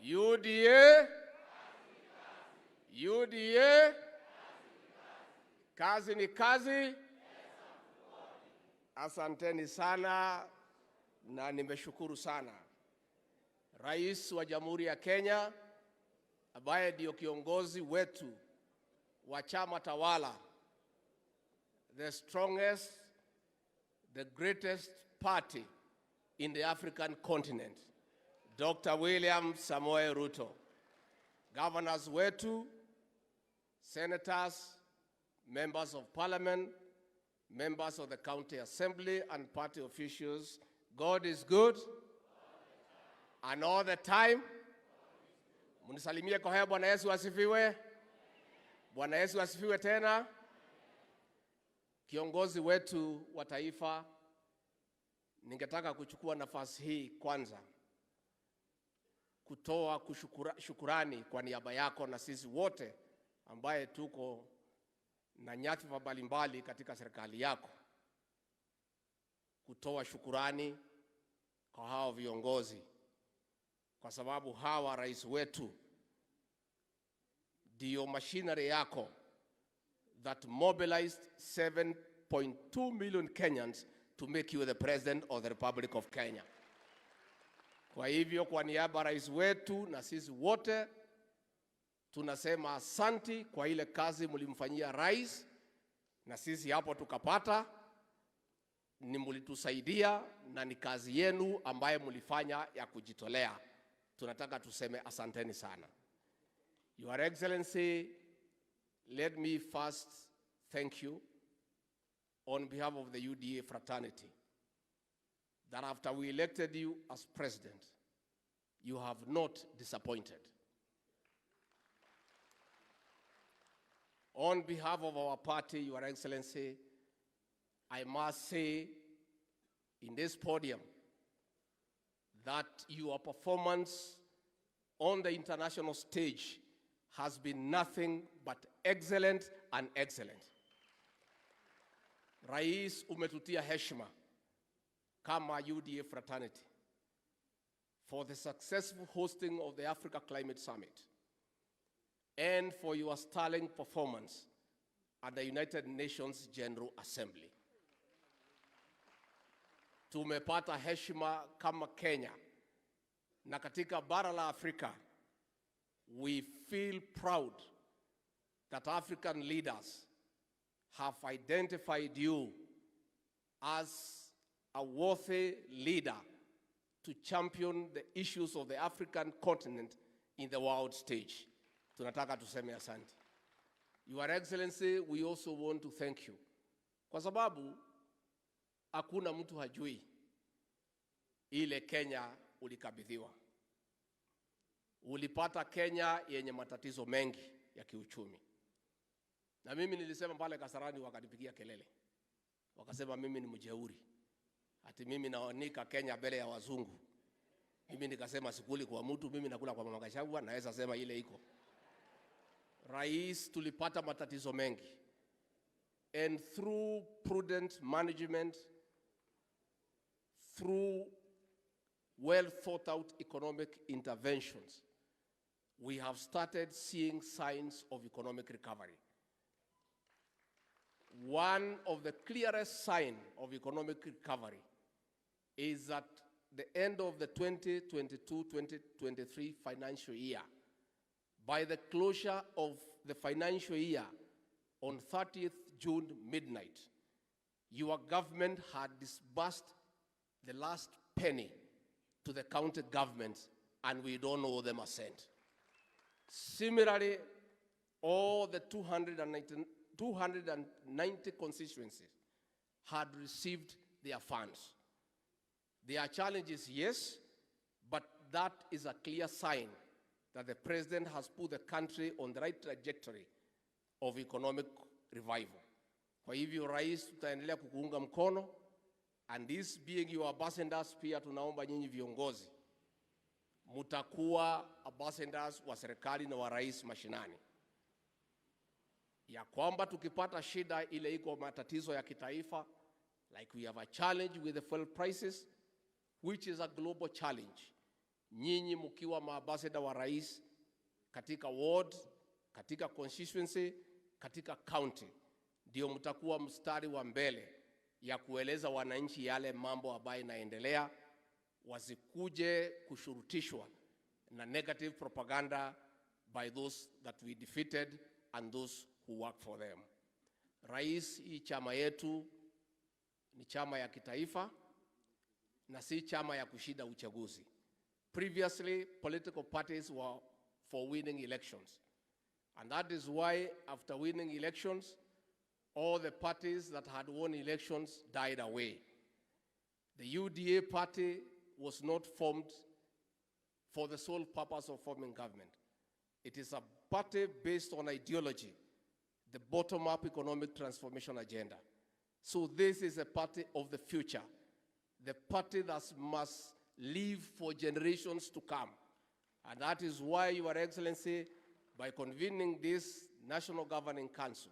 UDA, UDA, kazi ni kazi. Asanteni sana na nimeshukuru sana Rais wa Jamhuri ya Kenya ambaye ndio kiongozi wetu wa chama tawala, the strongest, the greatest party in the African continent, Dr. William Samoei Ruto, governors wetu, senators, members of parliament, members of the county assembly and party officials, God is good and all the time. Munisalimie kwa haya. Bwana Yesu asifiwe. Bwana Yesu asifiwe tena. Kiongozi wetu wa taifa, ningetaka kuchukua nafasi hii kwanza kutoa shukurani kwa niaba yako na sisi wote ambaye tuko na nyadhifa mbalimbali katika serikali yako, kutoa shukurani kwa hao viongozi, kwa sababu hawa rais wetu ndio machinery yako that mobilized 7.2 million Kenyans to make you the president of the Republic of Kenya. Kwa hivyo kwa niaba ya rais wetu na sisi wote tunasema asanti kwa ile kazi mlimfanyia rais, na sisi hapo tukapata, ni mlitusaidia na ni kazi yenu ambaye mlifanya ya kujitolea. Tunataka tuseme asanteni sana. Your Excellency, let me first thank you on behalf of the UDA fraternity that after we elected you as president, you have not disappointed. On behalf of our party, Your Excellency, I must say in this podium that your performance on the international stage has been nothing but excellent and excellent. Rais, umetutia heshima kama UDA fraternity for the successful hosting of the Africa Climate Summit and for your sterling performance at the United Nations General Assembly. Tumepata heshima kama Kenya na katika bara la Afrika, we feel proud that African leaders have identified you as a worthy leader to champion the issues of the African continent in the world stage. Tunataka tuseme asante. Your Excellency, we also want to thank you kwa sababu hakuna mtu hajui ile Kenya ulikabidhiwa. Ulipata Kenya yenye matatizo mengi ya kiuchumi, na mimi nilisema pale Kasarani, wakanipigia kelele, wakasema mimi ni mjeuri, ati mimi naonika Kenya mbele ya wazungu. Mimi nikasema sikuli kwa mtu, mimi nakula kwa mama Gachagua, naweza sema ile iko. Rais, tulipata matatizo mengi and through prudent management, through well thought out economic interventions, we have started seeing signs of economic recovery. One of the clearest signs of economic recovery is at the end of the 2022-2023 financial year, by the closure of the financial year on 30th June midnight, your government had disbursed the last penny to the county governments, and we don't owe them a cent. Similarly, all the 290 constituencies had received their funds. There are challenges, yes, but that is a clear sign that the president has put the country on the right trajectory of economic revival. Kwa hivyo, Rais, tutaendelea kukuunga mkono, and this being your ambassadors, pia tunaomba nyinyi viongozi mtakuwa ambassadors wa serikali na wa rais mashinani, ya kwamba tukipata shida ile iko matatizo ya kitaifa, like we have a challenge with the fuel prices, which is a global challenge. Nyinyi mkiwa maambassador wa rais katika ward, katika constituency, katika county, ndio mtakuwa mstari wa mbele ya kueleza wananchi yale mambo ambayo inaendelea, wasikuje kushurutishwa na negative propaganda by those that we defeated and those who work for them. Rais, hii chama yetu ni chama ya kitaifa na si chama ya kushinda uchaguzi. Previously, political parties were for winning elections. And that is why after winning elections, all the parties that had won elections died away. The UDA party was not formed for the sole purpose of forming government. It is a party based on ideology, the bottom-up economic transformation agenda. So this is a party of the future, the party that must live for generations to come. And that is why, Your Excellency, by convening this National Governing Council,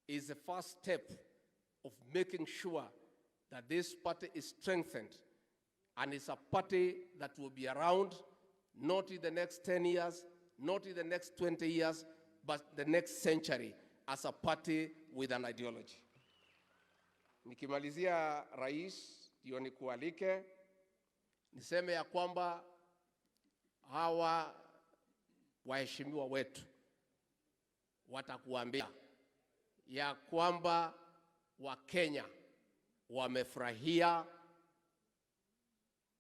is the first step of making sure that this party is strengthened and it's a party that will be around not in the next 10 years, not in the next 20 years, but the next century as a party with an ideology. Nikimalizia, Rais, ndio nikualike niseme ya kwamba hawa waheshimiwa wetu watakuambia ya kwamba Wakenya wamefurahia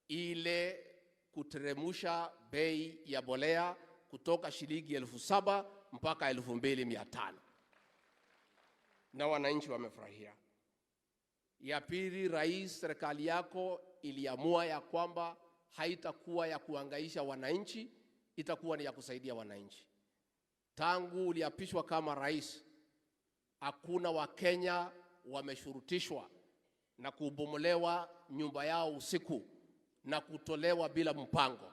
ile kuteremusha bei ya mbolea kutoka shilingi 7,000 mpaka 2,500 na wananchi wamefurahia. Ya pili, Rais, serikali yako iliamua ya kwamba haitakuwa ya kuangaisha wananchi, itakuwa ni ya kusaidia wananchi. Tangu uliapishwa kama rais, hakuna Wakenya wameshurutishwa na kubomolewa nyumba yao usiku na kutolewa bila mpango.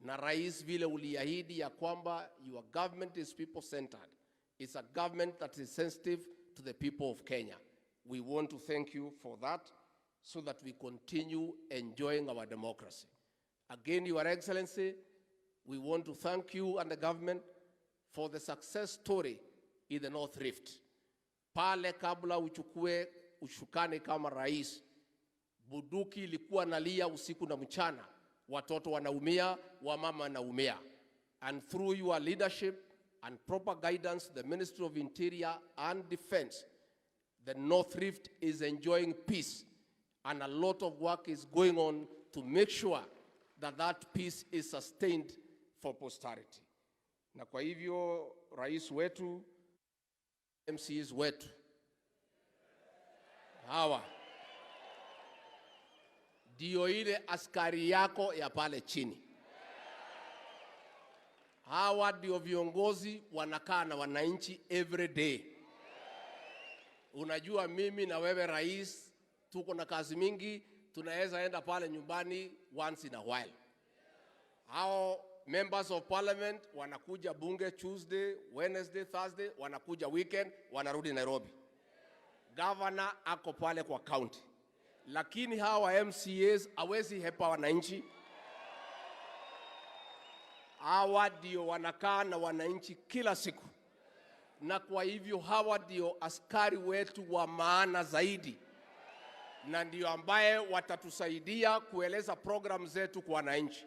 Na rais, vile uliahidi ya kwamba your government is people centered. It's a government that is sensitive to the people of Kenya. We want to thank you for that so that we continue enjoying our democracy. Again, Your Excellency, we want to thank you and the government for the success story in the North Rift. Pale kabla uchukue ushukani kama rais, bunduki ilikuwa inalia usiku na mchana, watoto wanaumia, wamama wanaumia. And through your leadership and proper guidance, the Ministry of Interior and Defense, the North Rift is enjoying peace, and a lot of work is going on to make sure that that peace is sustained for posterity. Na kwa hivyo, rais wetu, MCAs wetu hawa ndio ile askari yako ya pale chini. Hawa ndio viongozi wanakaa na wananchi every day. Unajua mimi na wewe rais, tuko na kazi mingi, tunaweza enda pale nyumbani once in a while. Hao members of parliament wanakuja bunge Tuesday, Wednesday, Thursday, wanakuja weekend, wanarudi Nairobi. Governor ako pale kwa county, lakini hawa MCAs hawezi hepa wananchi. Hawa ndio wanakaa na wananchi kila siku, na kwa hivyo hawa ndio askari wetu wa maana zaidi, na ndio ambaye watatusaidia kueleza program zetu kwa wananchi.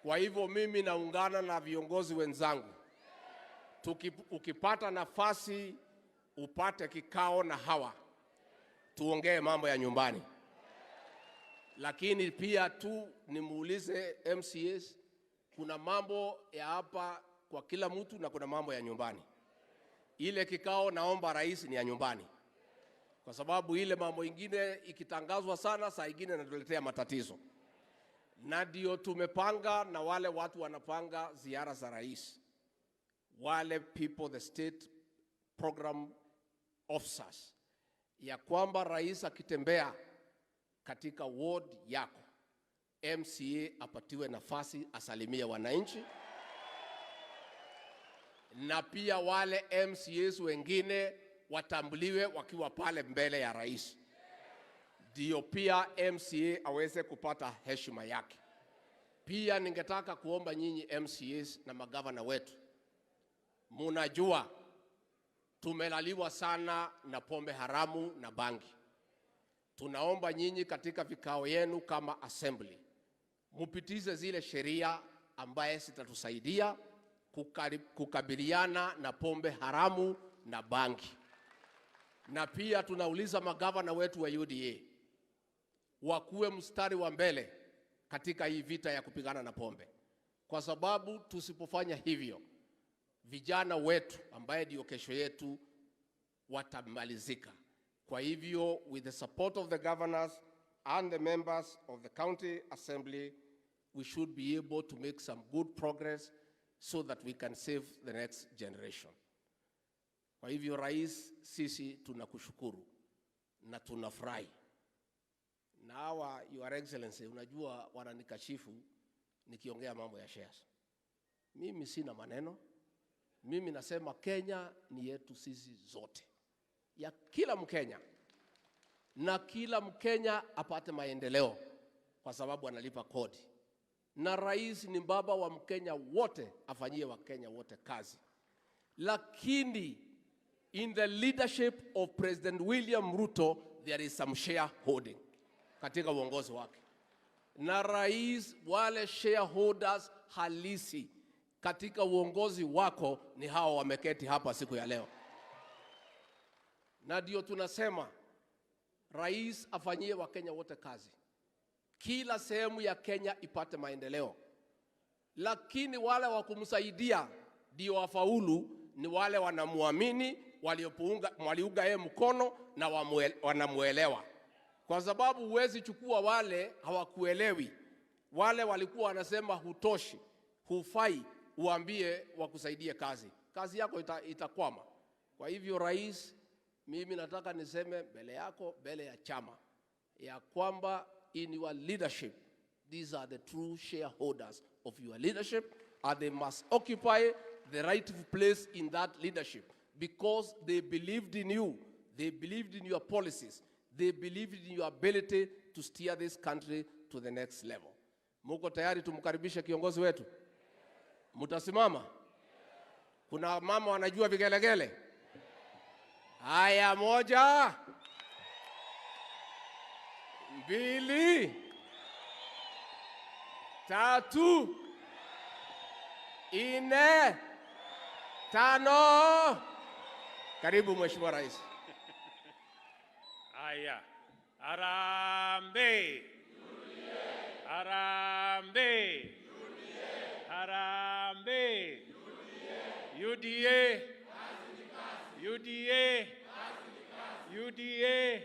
Kwa hivyo mimi naungana na viongozi wenzangu, ukipata nafasi upate kikao na hawa tuongee mambo ya nyumbani, lakini pia tu nimuulize MCAs, kuna mambo ya hapa kwa kila mtu na kuna mambo ya nyumbani. Ile kikao naomba rais ni ya nyumbani, kwa sababu ile mambo ingine ikitangazwa sana, saa ingine inatuletea matatizo, na ndio tumepanga na wale watu wanapanga ziara za rais, wale people the state program officers, ya kwamba rais akitembea katika ward yako, MCA apatiwe nafasi asalimie wananchi, na pia wale MCAs wengine watambuliwe wakiwa pale mbele ya rais, ndio pia MCA aweze kupata heshima yake. Pia ningetaka kuomba nyinyi MCAs na magavana wetu, munajua tumelaliwa sana na pombe haramu na bangi. Tunaomba nyinyi katika vikao yenu kama assembly mupitize zile sheria ambaye zitatusaidia kukabiliana na pombe haramu na bangi. Na pia tunauliza magavana wetu wa UDA wakuwe mstari wa mbele katika hii vita ya kupigana na pombe, kwa sababu tusipofanya hivyo vijana wetu ambaye ndio kesho yetu watamalizika. Kwa hivyo, with the support of the governors and the members of the county assembly, we should be able to make some good progress so that we can save the next generation. Kwa hivyo, Rais, sisi tunakushukuru na tunafurahi. Na hawa, Your Excellency, unajua wananikashifu nikiongea mambo ya shares. Mimi sina maneno. Mimi nasema Kenya ni yetu sisi zote, ya kila Mkenya, na kila Mkenya apate maendeleo kwa sababu analipa kodi, na rais ni baba wa Mkenya wote, afanyie Wakenya wote kazi. Lakini in the leadership of President William Ruto, there is some shareholding katika uongozi wake, na rais, wale shareholders halisi katika uongozi wako ni hao wameketi hapa siku ya leo, na ndio tunasema rais afanyie Wakenya wote kazi, kila sehemu ya Kenya ipate maendeleo, lakini wale wa kumsaidia ndio wafaulu ni wale wanamuamini, waliunga yeye mkono na wanamuelewa, kwa sababu huwezi chukua wale hawakuelewi, wale walikuwa wanasema hutoshi, hufai, uambie wakusaidie kazi, kazi yako itakwama. Kwa hivyo, rais, mimi nataka niseme mbele yako, mbele ya chama, ya kwamba in your leadership, these are the true shareholders of your leadership and they must occupy the rightful place in that leadership because they believed in you, they believed in your policies, they believed in your ability to steer this country to the next level. Muko tayari tumkaribishe kiongozi wetu? Mutasimama? Kuna mama wanajua vigelegele? Haya, moja, mbili, tatu, nne, tano. Karibu, Mheshimiwa Rais. Haya, harambee! Harambee! Harambee! UDA! UDA! UDA!